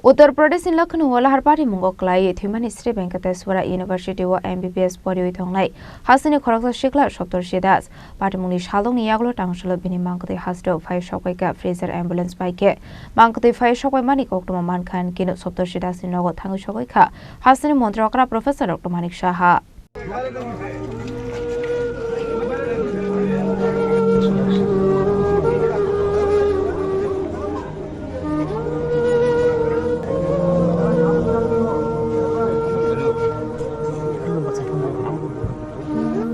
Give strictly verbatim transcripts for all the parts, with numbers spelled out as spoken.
Uttar Pradeshni Lucknow o lahar patimungo kwlaiwi thwimani Sri Venkateswara University o M B B S poriwi tongnai hasteni khoroksa sikla Saptarshi Das. Patimungni salongni yagulo tangsalo bini mangkwtwi hasteo phai sokbaikha Pfizer ambulance bai khe. Mangkwtwi phai sokbaimani koktwma mankha hinkhe no Saptarshi Dasni nogo thangwi sokbaikha hasteni montri okra Professor Doctor Manik Saha.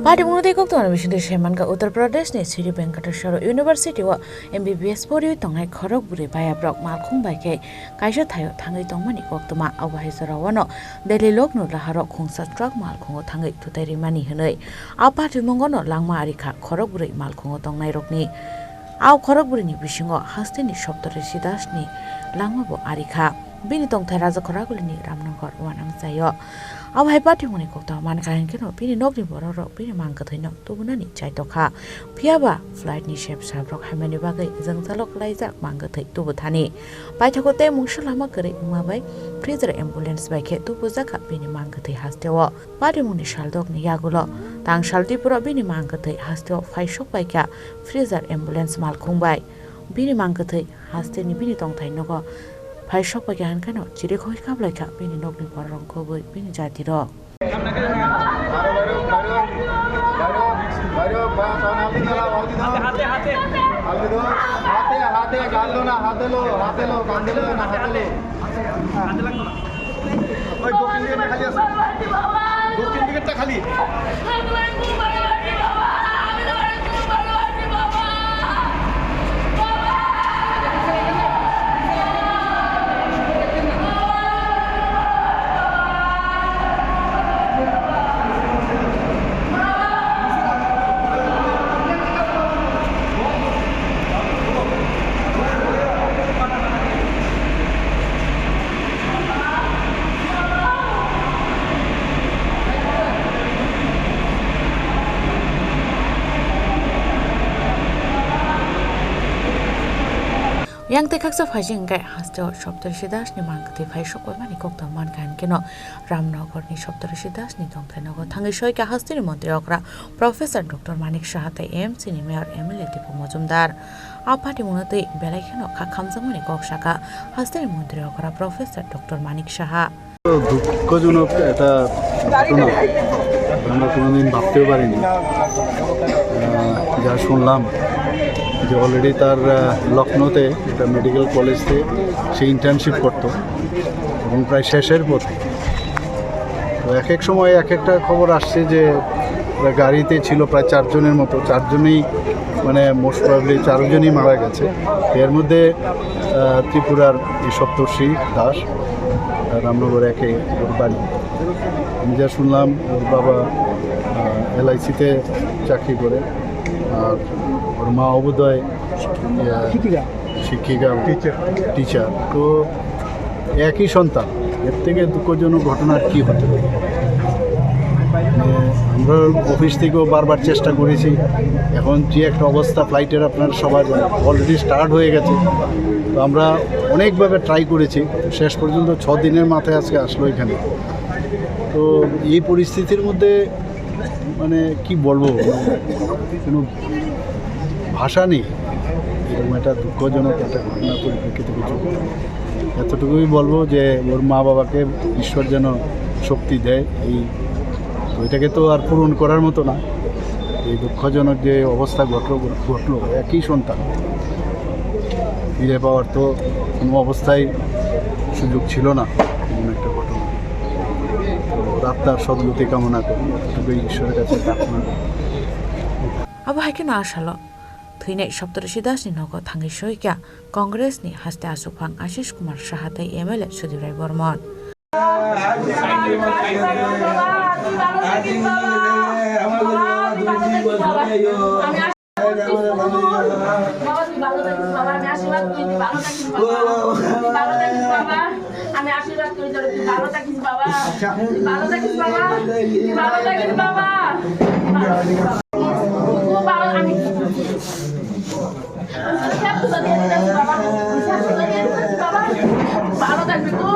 Patimungno tei koktwmani bisingtwi saimankha Uttar Pradeshni Sri Venkateswara University o M B B S poriwi tongnai khorok bwrwi bayabrok malkhung bai khe kaisa thaio thangwi tongmani koktwma. Abo hai jorao no Delhi Lucknow laharo khungsa truck malkhungo thangwi thutai rimani hwnwi a patimungo no langma arikha khorok bwrwi malkhungo tongnairokni. A khorok bwrwini bisingo hasteni Saptarshi Dasni langma bo arikha. Bini tongthai Rajakhor agulini Ramnagar uanamchaio. Abo hai patimungni koktwma mankha hinkhe no bini nokni bororok bini mangkwthwino tubunani chaitokha. Phiyaba flight ni sep sabrok hamyani bagwi jwngjalo klaijak mangkwthwi tubuthani. Paithago tei mungsa lama kwrwi wngma bai Pfizer ambulance bai khe tubujakha bini mangkwthwi hasteo. Patimungni saldokni yagulo tangsal Tripura bini mangkwthwi hasteo phaisok baikha Pfizer ambulance malkhung bai. Bini mangkwthwi hasteni bini tongthai nogo phaisok baikha hinkheno chirikhoi kablaikha bini nokni bororok kubui bini jatirok. হাতে, হাতে, গাল লো না, হাতে লো, হাতে লো, কাঁধে লো না, হাতে লো। ওই দক্ষিণ দিকেরটা খালি আছে। দক্ষিণ দিকেরটা খালি। Yang tei khaksa phaising hwnkhe hasteo Saptarshi Dasni mangkwthwi phaisok baimani koktwma mankha hinkheno Ramnagarni Saptarshi Dasni tongthai nogo thangwi soikha hasteni montri okra Professor Doctor Manik Saha tei M C ni Mayor M L A Dipu Mojumdar. A patimungno twi belai kheno kha khamjakmani kok sakha hasteni montri okra Professor Doctor Manik Saha. দুঃখজনক এটা ঘটনা, আমরা কোনোদিন ভাবতেও পারিনি। আহ, যা শুনলাম যে already তার, আহ, লখনৌতে একটা মেডিকেল কলেজে সে ইন্টার্নশিপ করতো এবং প্রায় শেষের পথে। তো এক এক সময় এক একটা খবর আসছে যে গাড়িতে ছিল প্রায় চারজনের মতো, চারজনেই মানে মোস্ট প্রবাবলি চারজনই মারা গেছে। এর মধ্যে, আহ, ত্রিপুরার এই সপ্তর্ষি দাস, আহ, রামনগর একে ওর বাড়ি। আমি যা শুনলাম, ওর বাবা, আহ, এলআইসিতে চাকরি করে, আর ওর মা বোধহয়, আহ, শিক্ষিকা। শিক্ষিকা, টিচার। টিচার। তো একই সন্তান, এর থেকে দুঃখজনক ঘটনা আর কি হতে পারে? মানে, আমরা অফিস থেকেও বারবার চেষ্টা করেছি, এখন যে একটা অবস্থা ফ্লাইটের আপনারা সবাই জানেন, অলরেডি স্টার্ট হয়ে গেছে। তো আমরা অনেকভাবে ট্রাই করেছি, তো শেষ পর্যন্ত ছ দিনের মাথায় আজকে আসলো এখানে। তো এই পরিস্থিতির মধ্যে মানে কি বলবো, কোনো ভাষা নেই। এরকম একটা দুঃখজনক একটা ঘটনার পরিপ্রেক্ষিতে কিছু এতটুকুই বলবো যে ওর মা বাবাকে ঈশ্বর যেন শক্তি দেয়। এই তো এটাকে তো আর পূরণ করার মতো না। এই দুঃখজনক যে অবস্থা ঘটলো, ঘটলো, একই সন্তান ফিরে পাওয়ার তো কোনো অবস্থায় সুযোগ ছিল না, এমন একটা ঘটনা। তো আত্মার সদ্গতি কামনা করি, এতটুকুই ঈশ্বরের কাছে প্রার্থনা করি। Abo hai kheno a salo thwinai Saptarshi Dasni nogo thangwi soikha Congressni haste achukphang Ashish Kumar Saha tei M L A Sudip Rai Bormon. বাবা, তুই ভালো থাকিস, বাবা। আমি আশীর্বাদ করি, তুই ভালো থাকিস, বাবা। আমি আশীর্বাদ করি তোরে, তুই ভালো থাকিস, বাবা। তুই ভালো থাকিস, বাবা। তুই ভালো থাকিস, বাবা। তুই ভালো, আমি, আমি সব তুলে দিয়ে দিতেছি, বাবা। আমি সব তুলে দিয়ে দিতেছি, বাবা। ভালো থাকবি তুই।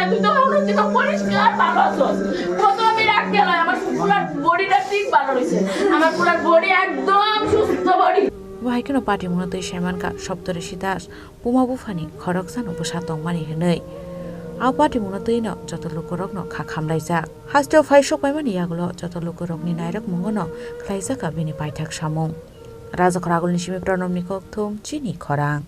তুই তো মনে হচ্ছে তো পরিষ্কার ভালো আছস। প্রথমে রাগ গেল, আমার পুরা বডিটা ঠিক ভালো রয়েছে, আমার পুরা বডি একদম সুস্থ body. Bo hai kheno patimungno twi saimankha Saptarishi Das buma buphani khoroksano bwsa tongmani hwnwi. A patimungno twino joto lukurokno kha khamlaijak. Hasteo phai sokpaimani yagulo joto lukurokni nairokmungono khlaijakha bini paithak samung. Rajakhor agulni simi Pranobni kokthum chini khorang.